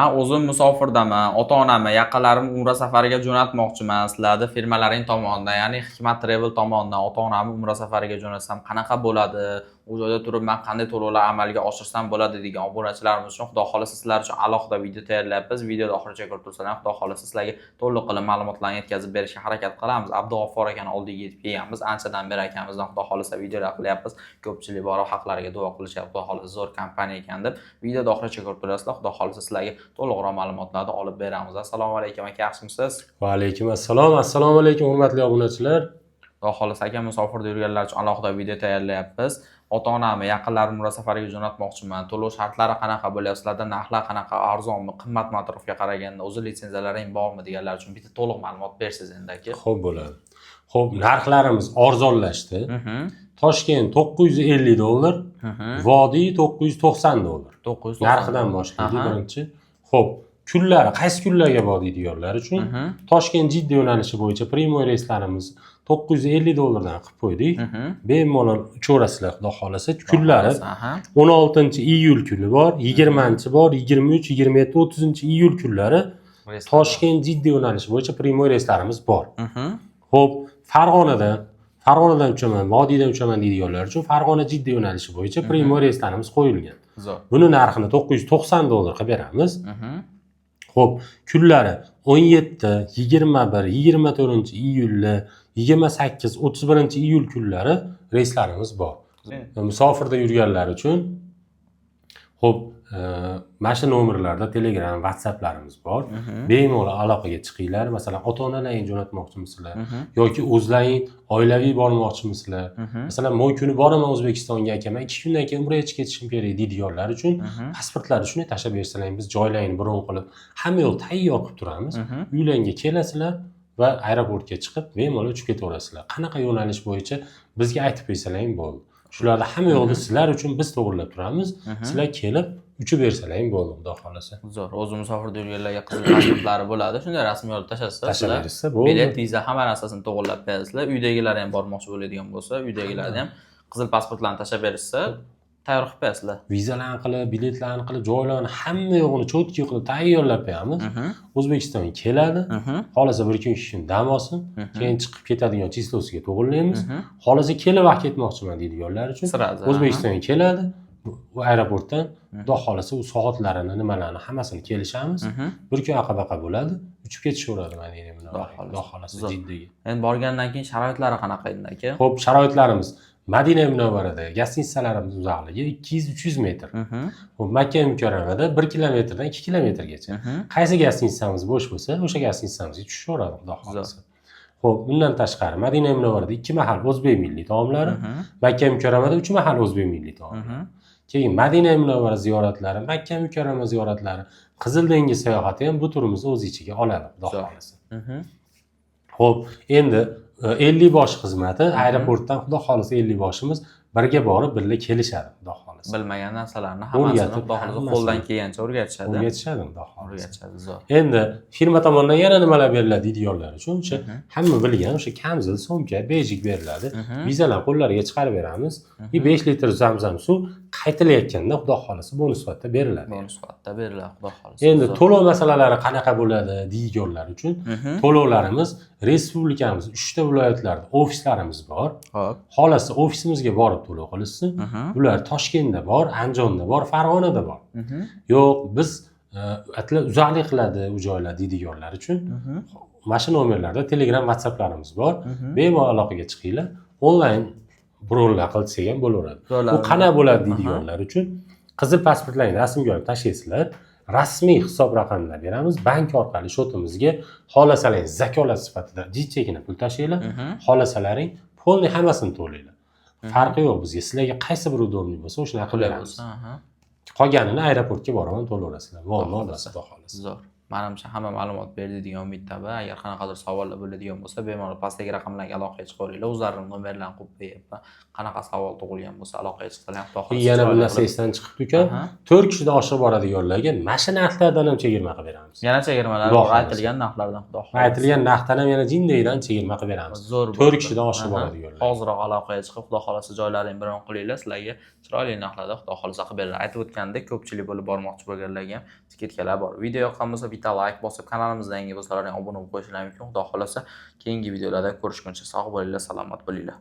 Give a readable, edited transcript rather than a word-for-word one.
Man o'zim musofirdaman, ota-onamni, yaqinlarimni umra safariga jo'natmoqchiman. Sizlarni firmalaring tomonidan, ya'ni Hikmat Travel tomonidan ota-onamni umra safariga jo'natsam qanaqa bo'ladi? U joyda turib man qanday to'lovlar amalga oshirsam bo'ladi degan obunachilarimiz uchun, Xudo xohlasa, sizlar uchun alohida video tayyorlayapmiz. Videoni oxirigacha ko'rib tursalar, Xudo xohlasa, sizlarga to'liq qilib ma'lumotlarni yetkazib berishga harakat qilamiz. Abdug'offur akani oldiga yetib kelganmiz. Anchadan beri akamizdan, Xudo xohlasa, videolar qilyapmiz. Ko'pchilik borib haqlariga duo qilishyapti. Xudo xohlasa, zo'r kompaniya ekan deb. Videoni oxirigacha ko'rib turasizlar. Xudo xohlasa, sizlarga to'liqroq ma'lumotlarni olib beramiz. Assalomu alaykum aka, yaxshimisiz? Va alaykum assalom. Assalomu alaykum, hurmatli obunachilar. Xudo xohlasa aka, musofirda yurganlar uchun alohida video tayyorlayapmiz. Ota-onamni, yaqinlarimni umra safariga jo'natmoqchiman. To'lov shartlari qanaqa bo'lyapti? Sizlarda narxlar qanaqa, arzonmi, qimmatmi atrofga qaraganda? O'zi litsenziyalaring bormi deganlar uchun bitta to'liq ma'lumot bersangiz endi, aka. Xo'p, bo'ladi. Xo'p, narxlarimiz arzonlashdi. Toshkent 950 dollar, Vodiy 990 dollar. 990. Narxidan boshlaydik birinchi. Xo'p, kunlari qaysi kunlarga bor deydiganlar uchun Toshkent Jidda yo'nalishi bo'yicha прямой reyslarimiz 950 dollardan qilib qo'ydik. Bemalol uchaverasizlar, Xudo xohlasa. Kunlari 16 iyul kuni bor, 20 bor, 23, 27, 30 iyul kunlari Reyslar. Toshkent Jidda yo'nalishi bo'yicha прямой reyslarimiz bor. Xo'p, Farg'onadan uchaman, Vodiydan uchaman deydiganlar uchun Farg'ona Jidda yo'nalishi bo'yicha прямой reyslarimiz qo'yilgan. Buni narxini 990 dollar qilib beramiz. Xo'p, kunlari 17, 21, 24 iyulda, 28, 31 iyul kunlari reyslarimiz bor. Musofirda yurganlar uchun, xo'p, mana shu nomerlarda Telegram, WhatsApplarimiz bor. Bemalol aloqaga chiqinglar. Masalan, ota-onalaringni jo'natmoqchimisizlar yoki o'zlaring oilaviy bormoqchimisizlar? Masalan, moy kuni boraman O'zbekistonga, aka, man 2 kundan keyin umraga chiqib ketishim kerak deydiganlar uchun pasportlarni shunday tashlab bersalaring, biz joylaringni bron qilib, hamma yoq tayyor qilib turamiz. Uylarga kelasizlar va aeroportga chiqib, bemalol uchib ketaverasizlar. Qanaqa yo'nalish bo'yicha bizga aytib bersalaring bo'ldi. Shularni hamma yoqni sizlar uchun biz to'g'irlab turamiz. Sizlar kelib uchib bersalaring bo'ldi, Xudo xohlasa. Zo'r. O'zi musofirda yurganlarga qizil pasportlari bo'ladi. Shunday rasmiy olib tashlashsa, Tashlab sizlar berishsa bo'ldi. Bilet, viza, hamma narsasini to'g'irlab berasizlar. Uydagilar ham bormoqchi bo'ladigan bo'lsa, uydagilarni ham qizil pasportlarni tashlab berishsa, tayyor qilib qo'yasizlar. Vizalarni qilib, biletlarni qilib, joylarni, hamma yo'g'ini чётко qilib tayyorlab qo'yamiz. O'zbekistonga keladi, xohlasa bir kun, 2 kun dam olsin, keyin chiqib ketadigan число siga to'g'irlaymiz. Xohlasa kelib vaqt ketmoqchiman deydiganlar uchun Сразу. O'zbekistonga keladi, u aeroportdan, Xudo xohlasa, u soatlarini, nimalarni hammasini kelishamiz. Bir kun aqa baqa bo'ladi, uchib ketishaveradi Madina Munavvaraga. Xudo Xudo xohlasa, Zo'r. Jiddaga. Endi borgandan keyin sharoitlari qanaqa endi, aka? Xo'p, sharoitlarimiz: Madina Munavvarada gостиницаlarimiz uzoqligi 200-300 metr. Xo'p, Makka Mukarramada 1 kilometrdan 2 kilometrgacha. Qaysi гостиница miz bo'sh bo'lsa, o'sha гостиница mizga tushaveradi, Xudo xohlasa. Xo'p, bundan tashqari Madina Munavvarada ikki mahal o'zbek milliy taomlari, Makka Mukarramada uch mahal o'zbek milliy taomlari. Keyin Madina Munavvara ziyoratlari, Makka Mukarrama ziyoratlari, Qizil dengiz sayohati ham bu turimizni o'z ichiga oladi, Xudo xohlasa. Xo'p, endi 50 bosh xizmati aeroportdan, Xudo xohlasa, 50 boshimiz birga borib, birga kelishadi, Xudo xohlasa. Bilmagan narsalarni hammasini, O'rgatib, Xudo xohlasa, hammasini. qo'ldan kelgancha o'rgatishadi. O'rgatishadi, Xudo xohlasa. O'rgatishadi, zo'r. Endi firma tomonidan yana nimalar beriladi deydiganlar uchun o'sha hamma bilgan o'sha kamzil, sumka, bejik beriladi. Vizalarni qo'llariga chiqarib beramiz. И 5 litr zamzam suv qaytilayotganda, Xudo xohlasa, bonus sifatida beriladi. Bonus sifatida beriladi, Xudo xohlasa. Endi Zo'r. to'lov masalalari qanaqa bo'ladi deydiganlar uchun to'lovlarimiz respublikamiz uchta viloyatlarda ofislarimiz bor. Xohlasa, ofisimizga borib to'lov qilishsin. Bular Toshkentda bor, Andijonda bor, Farg'onada bor. Yo'q, biz atla uzoqlik qiladi u joylar deydiganlar uchun mana shu nomerlarda Telegram, WhatsApplarimiz bor. Bemalol aloqaga chiqinglar. Onlayn bronlar qilsak ham bo'laveradi. Joylar- U qanaqa bo'ladi deydiganlar uchun qizil pasportlarni rasmga olib tashlaysizlar. Rasmiy hisob raqamlar beramiz. Bank orqali счёт imizga xohlasalaring zakolat sifatida jichchagina pul tashlanglar, xohlasalaring полный hammasini to'langlar. Farqi yo'q bizga. Sizlarga qaysi bir удобный bo'lsa, o'shanaqa qilib Qulay beramiz. bo'lsa, aha. Qolganini aeroportga borib ham to'laverasizlar. Muammo emas, Xudo xohlasa. Zo'r. Manimcha, hamma ma'lumot berdi degan umiddaman. Agar qanaqadir savollar bo'ladigan bo'lsa, bemalol pastdagi raqamlarga aloqaga chiqaveringlar. O'zlarini nomerlarini qo'yib qo'yyapman. Qanaqa savol tug'ilgan bo'lsa, aloqaga chiqsalar ham, Xudo xohlasa, Yana bir chiroyli narsa qilib. esdan chiqibdi, uka. 4 kishidan oshiq boradiganlarga mana shu narxlardan ham chegirma qilib beramiz. Yana chegirmalar Xudo bor, xohlasa. aytilgan narxlardan, Xudo xohlasa. Aytilgan narxdan ham yana jindaydan chegirma qilib beramiz. Zo'r 4 bo'ldi. kishidan oshiq boradiganlar. Hoziroq aloqaga chiqib, Xudo xohlasa, joylarini bron qilinglar, sizlarga chiroyli narxlarda, Xudo xohlasa, qilib beradi. Aytib o'tgandek, ko'pchilik bo'lib bormoqchi bo'lganlarga ham скидка lar bor. Video yoqqan bo'lsa, bitta layk bosib, kanalimizda yangi bo'lsalaring obuna bo'lib qo'yishlaring mumkin. Xudo xohlasa, keyingi videolarda ko'rishguncha sog' bo'linglar, salomat bo'linglar.